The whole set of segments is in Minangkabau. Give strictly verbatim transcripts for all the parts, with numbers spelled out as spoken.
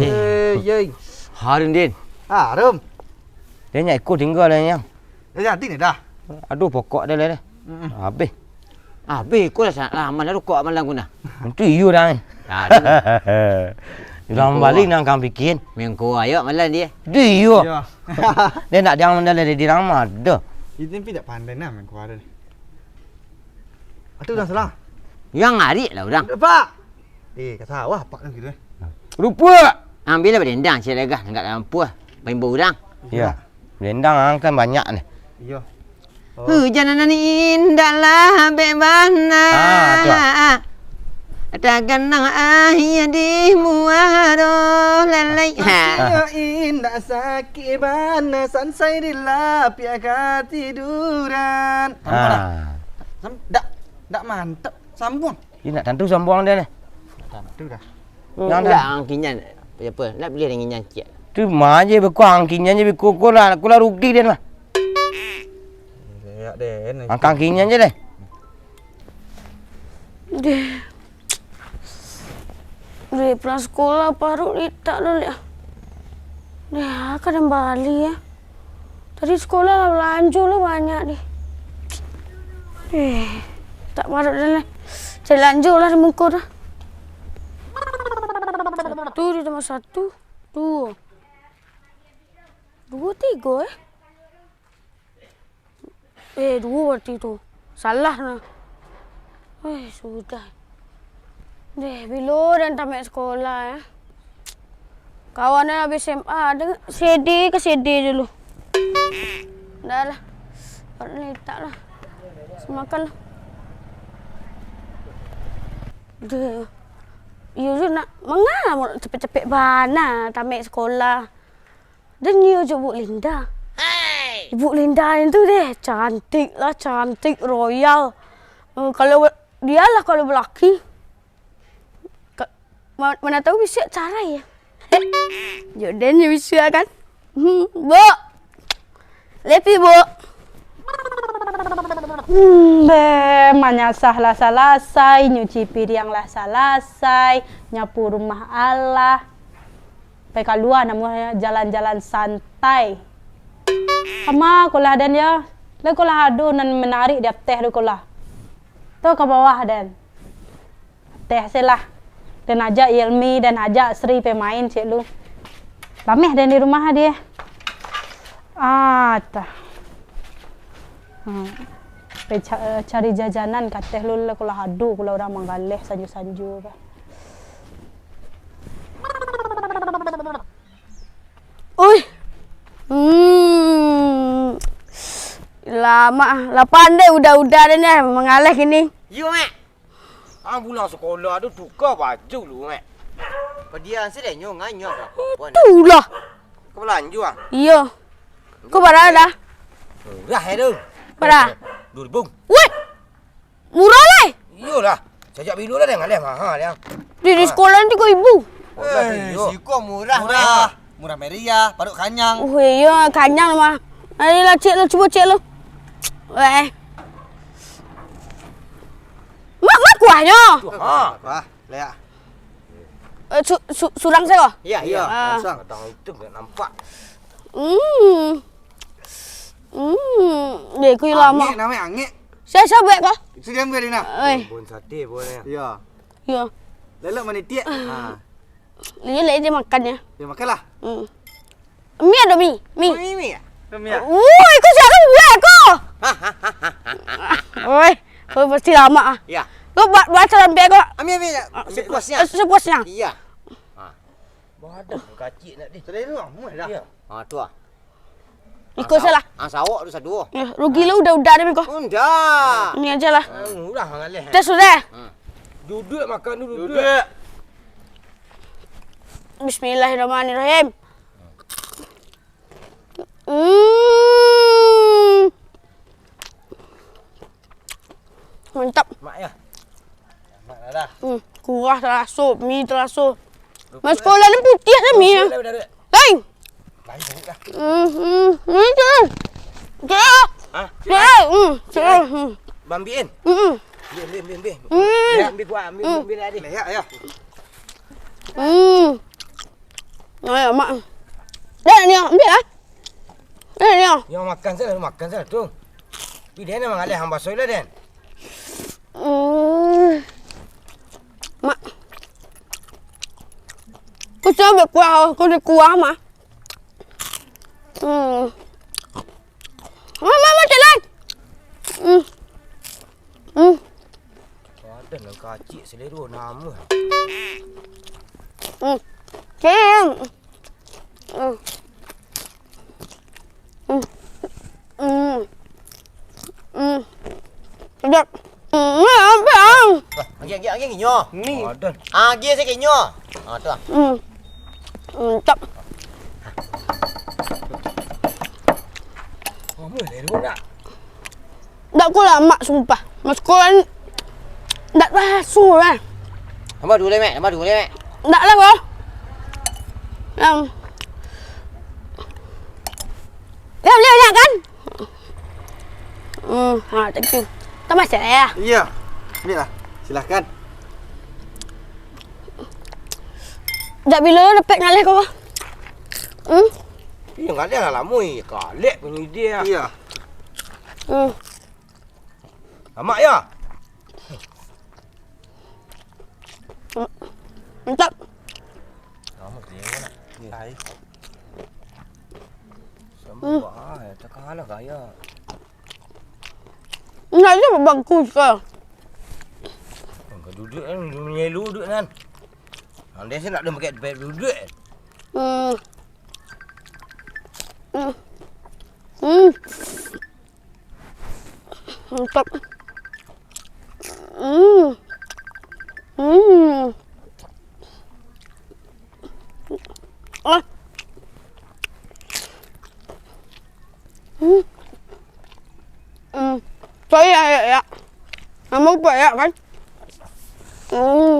Eh, yoi. Harum, Din. Harum. Dia nyak iko tinggal lah, Nyang. Dah jadi ni dah. Aduh, pokok dia lah dah. Mm-mm. Habis. Habis, ko lah sa-, lah, malam rokok malam ko nah. Itu iyo dah, eh. Nah, tu. Dah balik nang kang pikin. Mengko ayo malam dia. Itu iyo. Iyo. Dia nak jangan malam dia di rumah dah. Itu tapi tak pandai nah mengko ada. Atu dah salah. Yang arik lah urang. Pak. Eh, ka sawah apak kan gitu, eh. Rupa. Ambil lah balendang, cik legah, enggak lampu lah. Paimbau urang. Iya. Balendang ang kan banyak nih. Iya. Oh. Hujan nan indak lah bek bana. Ah, tu. Taganang aia di muaro lalai. Ha. Sakik indak sakik bana, sansai dilapiak katiduran. Ah. Sam-, dak, dak mantap. Sambuang. Iyo, nak tantu sambuang dia ni. Tantu dah. Hmm, yang dah. Angkinyan. Apa? Nak beli angkinyan ciek. Tu mah je beko angkinyan je beko ko lah, ko lah rugi dia lah. Angkinyan je deh. Deh. Deh, pulang sekolah paruik litak dulu ya. Deh, kadang bali ya. Tadi sekolah lah balanjo lah banyak ni. Eh, tak maruk dah lah. Cari lanjo lah di muko dah. Satu ditambah satu, duo. Duo, tigo, eh. Eh, duo berarti tu. Salah nah. Eh, sudah. Deh, bilo den tamaik sekolah, eh. Kawan den abih S M A, den C D ka C D dulu. Dah lah. Parut ni letak lah. Samakan lah. Deh. Iyo ju nak, manga capek-capek bana tamaik sekolah. Dan iyo jo Buk Linda. Buk Linda ni tu deh, cantik lah, cantik, royal. Eh, kalau dia lah kalau balaki. Ka-, ma-, mana tahu bisuak carai ya. Jo den jo bisuak kan. Hmm, Buk. Lepi, Buk. Hmm, beh, manyasah lah salasai, nyuci piriang lah salasai, nyapu rumah alah. Pai kalua namuahnyo jalan-jalan santai. Kama kolah den yo. Lai kolah ado nan manarik di ateh tu kolah. Tu ka bawah den. Ateh se lah. Den ajak Yelmi, den ajak Sri pai main ciek lu. Rameh den di rumah dia. Ah, tah. Hmm. Pai ca-, cari jajanan ka ateh lu lah, kolah ado kolah urang manggaleh sanjo-sanjo ka. Oi. Hmm. Lamak, lah pandai uda-uda den nyo, mangaleh kini. Iyo, Mak. Ah, pulang sekolah tu tuka baju lu, Mak. Padiah se den nyo, nganyo apo-apo, Mak. Itulah. Ka balanjo, ah? Iyo. Ko bara dah? Murah, eh, tu. Bara? Duo ribu. Weh! Murah lai. Iyolah. Sajak bilo lah den ngaleh maha dia. Di, di sekolah ni tigo ribu. Eh, siko murah lah. Murah meriah, paruik kanyang. Uh, iyo, kanyang mah. Ayolah, cek lu, cubo cek lu. Weh. Mak, mak kuahnyo. Ha. Wah, lihat. Eh, su-, su-, surang sajo? Iya, iya. Ah. Kadang itu nggak nampak. Hmm. Hmm. Deh, kuih lama. Angek, namanya angek. Saya, saya buat kau. Itu dia ambil, Dina. Oi. Bon sate, bon, ya. Iya. Iya. Lelok manitiak. Ha. Dia, dia makan ya. Ya, makanlah. Hmm. Mi ado mi, mi. Mi, mi, ya? Mi, ya? Woi, kau siapa buat kau? Oi, kau pasti lama ah. Ya. Kau buat, buat salam baik kau. Ami, ami, ya. Ah, sepuasnya. Eh, sepuasnya. Iya. Ha. Badan kacik nak deh. Selera amuah dah. Iya. Ha, tu ah. Ikut salah. Ah, sawak tu satu. Ya, rugi lah udah-udah deh kau. Unda. Ini aja lah. Ah, murah ngaleh. Tes sudah. Hmm. Duduk makan dulu, duduk. Duduk. Bismillahirrahmanirrahim. Hmm. Mantap. Mak ya. Mak dah. Hmm, kuah taraso, mi taraso. Mas sekolah ni putih dah mi ya. Lain. Lain. Hmm, hmm, hmm, tu. Tu. Hah? Tu. Hmm, tu. Hmm. Bambiin. Hmm. Ambil, ambil, ambil, ambil. Hmm. Ya, ambil kuah, ambil, ambil, ambil, ambil. Ya, ya. Hmm. Ayo, mak. Dah ni ambil ah. Eh, yo. Yo, makan sajo, makan sajo tu. Tapi den nan mangaleh, ang baso lah den. Hmm. Mak. Kau cubo kuah, kau di kuah mah. Hmm. Mama, mama, jalan. Hmm. Hmm. Ada nan kacik selero nama. Hmm. Cing. Hmm. Hmm. Hmm. Hmm. Sedap. Hmm, apa, ah? Wah, agi, agi, agi, nyo. Ni. Adan. Agi, saya nyo. Ah, tu ah. Hmm. Mantap. Kamu dari mana? Dak ko lah, Mak, sumpah. Mas sekolah ni dak tasu lah. Tambah dua leh, Mek. Tambah dua leh, Mek. Dak lah, ko. Yang, yang boleh banyak, kan? Hmm, ha, thank you. Tambah saya, ya? Iya. Ambil lah. Silahkan. Jak bilo dapek ngaleh ko? Hmm? Iyo, ndak ado lah lamo, ih, kalek punyo ide ah. Iyo. Hmm. Amak yo. Mantap. Lamo dia nak. Iyo. Hai. Sama Hmm. bah, ya, takalah gaya. Nak je babangku ka. Angka duduk kan, menyelu duduk kan. Andai saya nak dia pakai bed duduk kan. Hmm. Hmm. Hmm. Mantap. Hmm. Hmm. Ah. Hmm. Hmm. Cari ya, ya, ya. Nama apa ya kan? Hmm.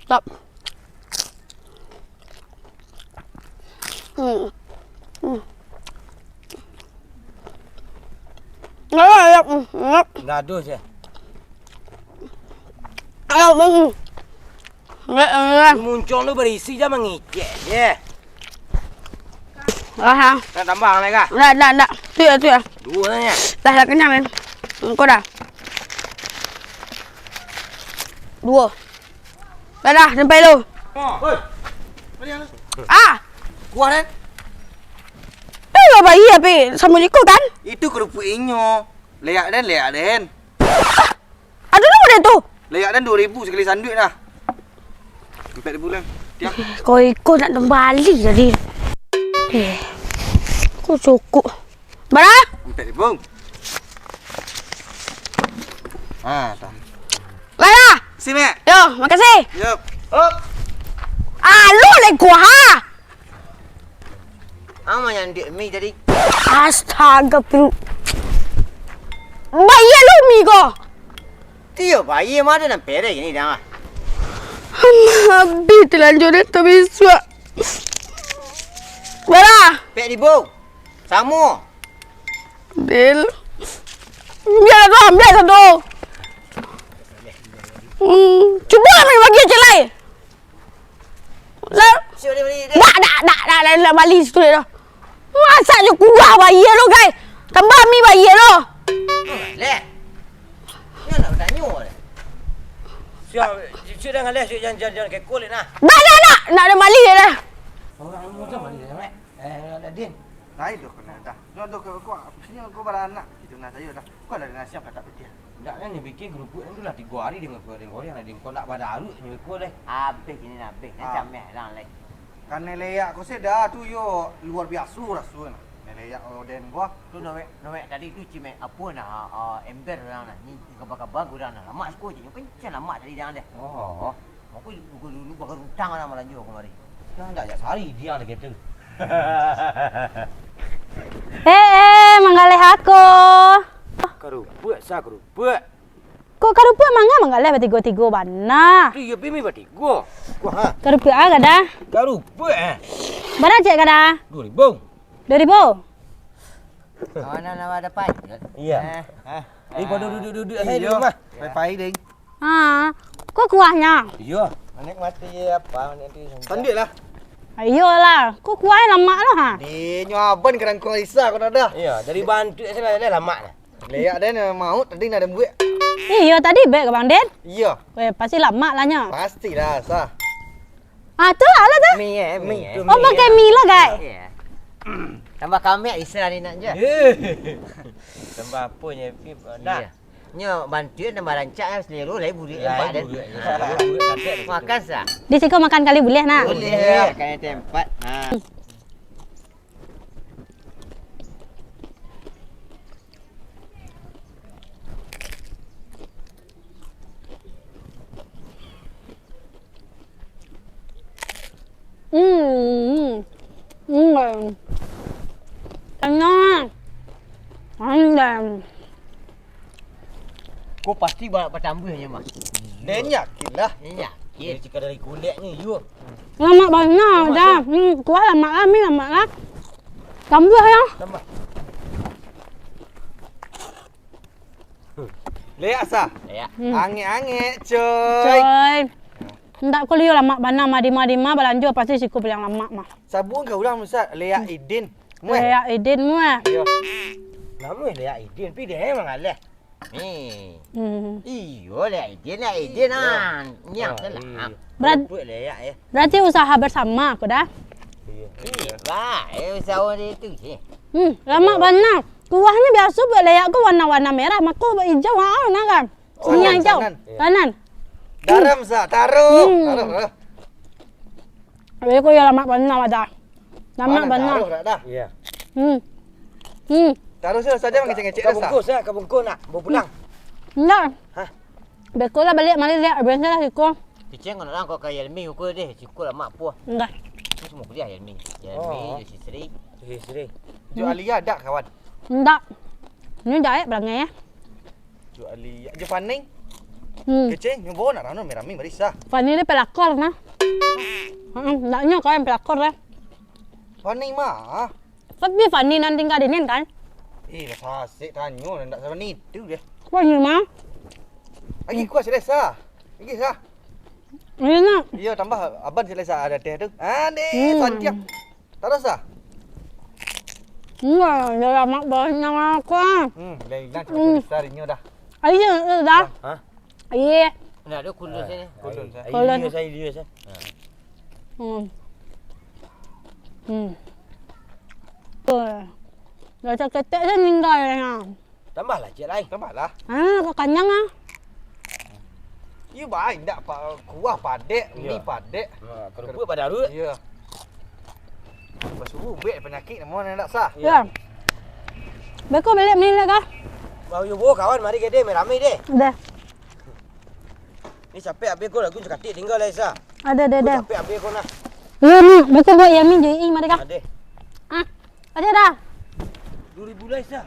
Mantap. Hmm. Hmm. Nggak ada, ya. Hmm, hmm. Nggak ada, sih. Ayo, hmm. Nggak, nggak. Muncul tu berisi je mangicek je. Aha. Nak tambah lagi kah? Nggak, nggak, nggak. Tu ya, tu ya. Dua saja. Dah, dah kenyang, men. Engkau dah. Dua. Dah, dah, sampai lu. Oh. Oi. Ah. Kuah, Den? Eh, lo bayi api sama liko kan? Itu kerupuk inyo. Leak, Den, leak, Den. Aduh, lu udah tu. Leak, Den, dua ribu sekali sanduik nah. Empat ribu lah. Tiap. Kau iko nak kembali tadi. Eh. Kau cukup. Bara? Empat ribu. Ah, dah. Bara? Sini, Mek. Yo, makasih. Yup. Hop. Ah, lu lagi kuah, ha? Ama yang di mi tadi. Astaga, bro. Bayar lu mi ko. Tiyo, bayar mah ada nan perek ini dah. Ama habis telanjur dah tu bisuak. Bara? Pek ribu. Samo. Del. Biar tu, ambil satu. Hmm, cuba lah main bagi cek lain. Lah. Siap, dia balik, dia. Dak, dak, dak, dak, dak, dak bali situ dah. Masak je kuah bayar lo, guys. Tambah mi bayar lo. Leh. Nyo nak batanyo leh. Siap, siap dah ngaleh, siap jan, jan, jan keko leh nah. Dak, dak, dak. Nak ada bali dah. Orang macam mana dia, Mek? Eh, nak ada din. Lain doh kena dah. Nyo doh ke ko, sini ko baranak. Itu nah sayo dah. Ko lah nasi yang katak pitiah. Ndak kan, nyo bikin kerupuk tu lah tigo hari dek goreng-goreng, lah dek kau nak badaruak nyo ko deh. Abih kini nah, abih. Nyo Ah. cameh lah, leh. Kanai leak ko seda tu yo luar biaso raso nah. Kanai leak oden ko. Tu nowek, nowek tadi tu cimeh apo nah, ah, ember urang nah. Ni kaba-kaba urang nah. Lamak siko je. Nyo kencang lamak tadi dah deh. Oh. Aku dulu, dulu bakal utang lah balanjo kamari. Dah, dah, jak sari dia lagi tu. Eh, eh, manggaleh ako. Karupuak, sa karupuak. Kok karupuak manga manggaleh batigo-tigo bana? Tu iyo pimi batigo. Wah, ha. Karupuak ah, kada? Karupuak, eh. Bara cek kada? Dua ribu. Dua ribu? Kawan nama dapat? Iya. Eh. Eh, pada duduk-duduk saja di Iyo. rumah. Pai-pai, ding. Ha, ko kuahnyo? Iyo. Manikmati apa, manikmati senja. Sanduik lah. Iyolah, ko kuahnyo lamak lo, ha? Di nyo aban kadang kurang isa ko dah. Iyo, dari bantuak salah lamak lah. Leak den maut tadi nak den buek. Iyo, tadi bek ka Bang Den? Iyo. Weh, pasti lamak lah nyo. Pastilah, sah. Ah, tu lah, lah tu. Mi, eh, mi, eh. Oh, pakai mi lah, guys. Iya. Tambah kamek, isa ni nak je. Eh. Tambah apa nyo, Pip? Dah. Iya. Nyo bantuan tambah rancak kan, selero lai buruak Lai tempat dan. buruak, ya. Buruak katek. Makan sah. Di siko makan kali buliah, nak? Buliah, kali tempat. Ha. Hmm. Hmm. Kenyang. Kenyang. Ko pasti ba-, batambuahnyo, Mak. Den yakin lah. Den yakin. Dari cika dari kuleknyo, yo. Lamak bana, Lamak, dah. yo. Hmm, kuah lamak lah, mi lamak lah. Tambuah, yo. Tambah. Leak, sah? Leak. Hmm. Angek-angek, coy. Coy. Ndak ko liyo lamak bana, mah di ma-di ma balanjo pasti siko piliang lamak mah. Sabun ka urang, Ustaz, Leak Idin. Muah. Leak Idin muah. Iyo. Namuah Leak Idin, pi deh mangaleh. Ni. Hmm. Iyo, Leak Idin, Leak Idin, ah. Nyak tu lah. Berat-, Berat-, Leak, eh. Berarti usaha bersama ko dah. Iyo. Ih, bah, eh, usaha dia tu, eh. Hmm, lamak bana. Kuahnyo biaso buek leak ko warna-warna merah, mako buek ijau, ha, nah kan? Oh, Minyak ijau. Sanan. Sanan. Garam, Sa, taruh. Hmm. Taruh, taruh. Abih ko iyo lamak bana dah. Lamak bana. Taruh dah, dah. Iyo. Hmm. Hmm. Taruh sajo, sajo mangecek-ngecek dah, Sa. Ka bungkus, Sa, ka bungkus nak, bawa pulang. Indak. Hah? Beko lah baliak mari liak, abih lah siko. Kicing kan orang kau ka Yelmi ukur deh, siko lamak puah. Indak. Terus mau kuliah Yelmi. Yelmi, oh. Jo si Sri. Jo Alia dak, kawan? Indak. Ni jaek barangai, eh. Jo Alia, jo Fani. Hmm. Kecil, nyo bawa nak rano merami marisa. Fani ni pelakor nah. Heeh, ndak nyo kau yang pelakor deh. Fani mah. Tapi Fani nan tinggal di nin kan? Eh, lah sasek tanyo, ndak Fani tu deh. Fani mah. Lagi kuah selesa. Lagi sah. Ini nak. Iyo, tambah aban selesa ada teh tu. Ah, ni, hmm. Santiang. Taruih, ah? Indak, dah lamak bana aku, ah. Hmm, dah ilang. Hmm. Besar inyo dah. Ayo, eh, dah. Hah? Iya. Nah, ada kulun sini. Kulun, sah. Kulun. Ayo, saya dia, sah. Hmm. Hmm. Tuh. Dah saketek saja ninggal, ya. Tambahlah, ciek lai. Tambahlah. Ah, kok kanyang, ah. Iyo, baik ndak, pa-, kuah padek, mi padek. Ha, kerupuk padek. Iyo. Basuruh ubek panyakik namo nan ndak sah. Iyo. Beko baliak mini lah, kah? Bawa yo, bawa kawan mari gede, rame deh. Udah. Ni sampai abih ko lagu sakatik tinggal lai, sah. Ada, ada, ada. Sampai abih ko nah. Iya, ni. Beko buek Yami jo Iing mari, kah? Ada. Ah. Aja dah. Dua ribu lah, Isa.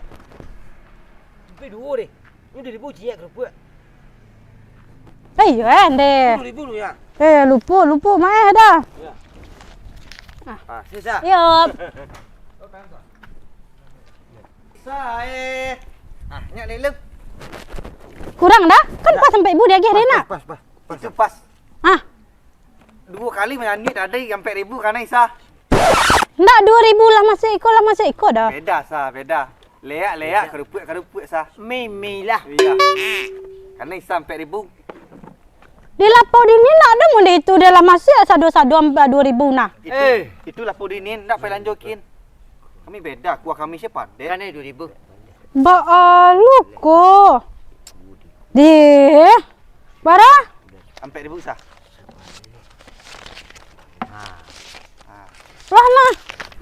Sampai dua deh. Ini dua ribu ciek kerupuk. Eh, iyo, eh, ndeh. Dua ribu lu ya? Eh, lupo, lupo, maeh dah. Ya. Ah. Ah, Isa. Iyo. Sa, eh. Ah, nyak leleng. Kurang dah? Kan pas sampai ibu diagih deh, nak. Pas, pas, pas. Itu pas. Ah. Duo kali manyanyi tadi ampek ribu kanai, Sa. Ndak duo ribu lah masuak iko, lah masuak iko dah. Beda, Sa, beda. Leak, leak, beda. Kerupuk, kerupuk, Sa. Mimi lah. Iya. Kanai, Sa, ampek ribu. Di lapau dini ndak ado model itu, dah lah masuak sado-sado ampek duo ribu nah. Itu, eh, itu lapau dini ndak payah lanjokin. Kami beda, kuah kami sia padek. Kanai duo ribu. Ba alu ko. Deh. Bara? Ampek ribu, Sa. Ha. Ha. Lah, nah.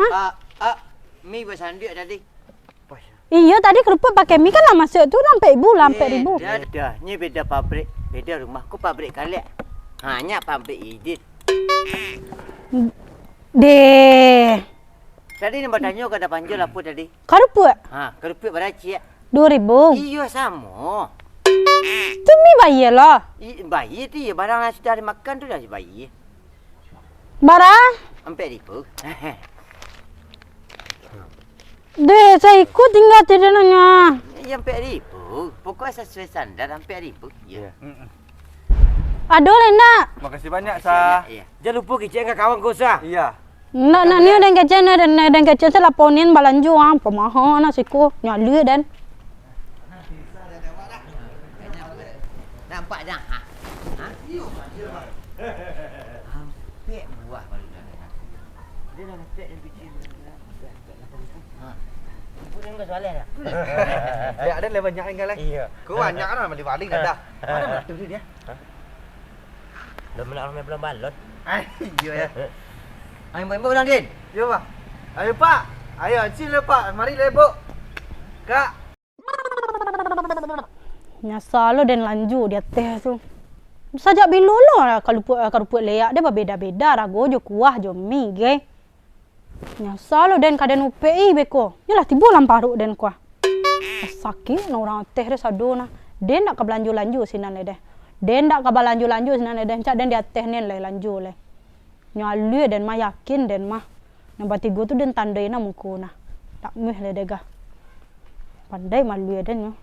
Hah? Ah, ah, mi basanduak tadi. Iyo, tadi kerupuk pakai mi kan lah masuak tu lah ampek ribu lah, ampek ribu. Beda, beda. Ni beda pabrik, beda rumah. Ko pabrik kalek. Ha, nyak pabrik idit. Deh. Tadi nan batanyo ka Dapanjul apo tadi? Karupuak. Ha, karupuak bara ciek? Duo ribu. Iyo, samo. Tu mi bayia lah. I-, bayia tu iyo, barang nan sudah dimakan tu lah bayia. Bara? Ampek ribu. Deh, saiko tingga tu deh nanya. Iyo, ampek ribu. Pokok sasuai standar, ampek ribu. Iyo. Iyo. Mm-mm. Ado lai ndak? Makasih banyak, Sa. Makasih banyak, iyo. Jan lupo kicek ka kawan ko, Sa. Iyo. Ndak, nak ni udah kecil, ni udah, udah kecil, saya laponin balanjo, ah, pamaha nak siko, nyalui dan. Nampak dah, ha? Ha? Ampek buah baru dah. Dia dah ampek yang kecil. Ha. Ibu ni enggak soalan dah. Dia ada lah banyak tinggal, eh. Iya. Kau banyak kan balik-balik dah. Mana betul dia? Ha? Dah menak ramai bulan balon. Ai, iyo ya. Ayo, Pak, Pak, ulang, Din. Yo, Pak. Ayo, Pak. Ayo, sini lah, Pak. Mari lah, Ibu. Kak. Nyasa lo den lanju di ateh tu. Sajak bilo lo lah karupuak, karupuak leak dia babeda-beda rago jo kuah jo mi, ge. Nyasa lo den ka den upek, ih, beko. Yolah, tibo lah paruik den kuah. Sakik no urang ateh deh sado nah. Den dak ka balanjo-lanjo sinan lai deh. Den dak ka balanjo-lanjo sinan lai deh. Encak den di ateh nin lai lanjo lai. Nyo alua den mah, yakin den mah. Nan batigo tu den tandai nah muko nah. Dak muih lai deh gah. Pandai malua den nyo.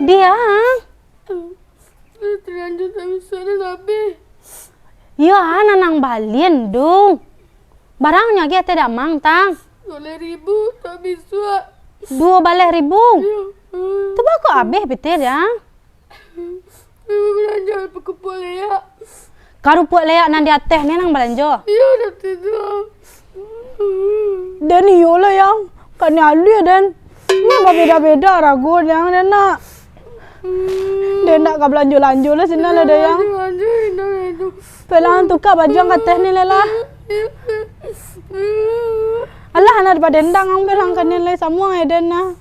Pitih ah. Talanjua tak bisa dah habis. Iyo ah, nan ang balian dong. Barangnyo agiah ateh damang, Tang? Duo baleh ribu tak bisa. Duo baleh ribu? Iyo. Tu baa kok abih pitih, Dang? Balanjo pakai kupuak leak. Karupuak leak nan di ateh ni nan balanjo? Iyo, dah tu. Den, iyolah, Yang. Kan ni aluih, Den. Ni babeda-beda rago, Yang, Den, nak. Den, nak ka balanjo-lanjo lah sinan lah, Den, Yang. Balanjo-lanjo, indak, indak. Pelan tuka baju yang kateh ni, Lela. Alah, anak daripada endang, ang bilang ka ni, Lai, samuang, ya, Den, nah.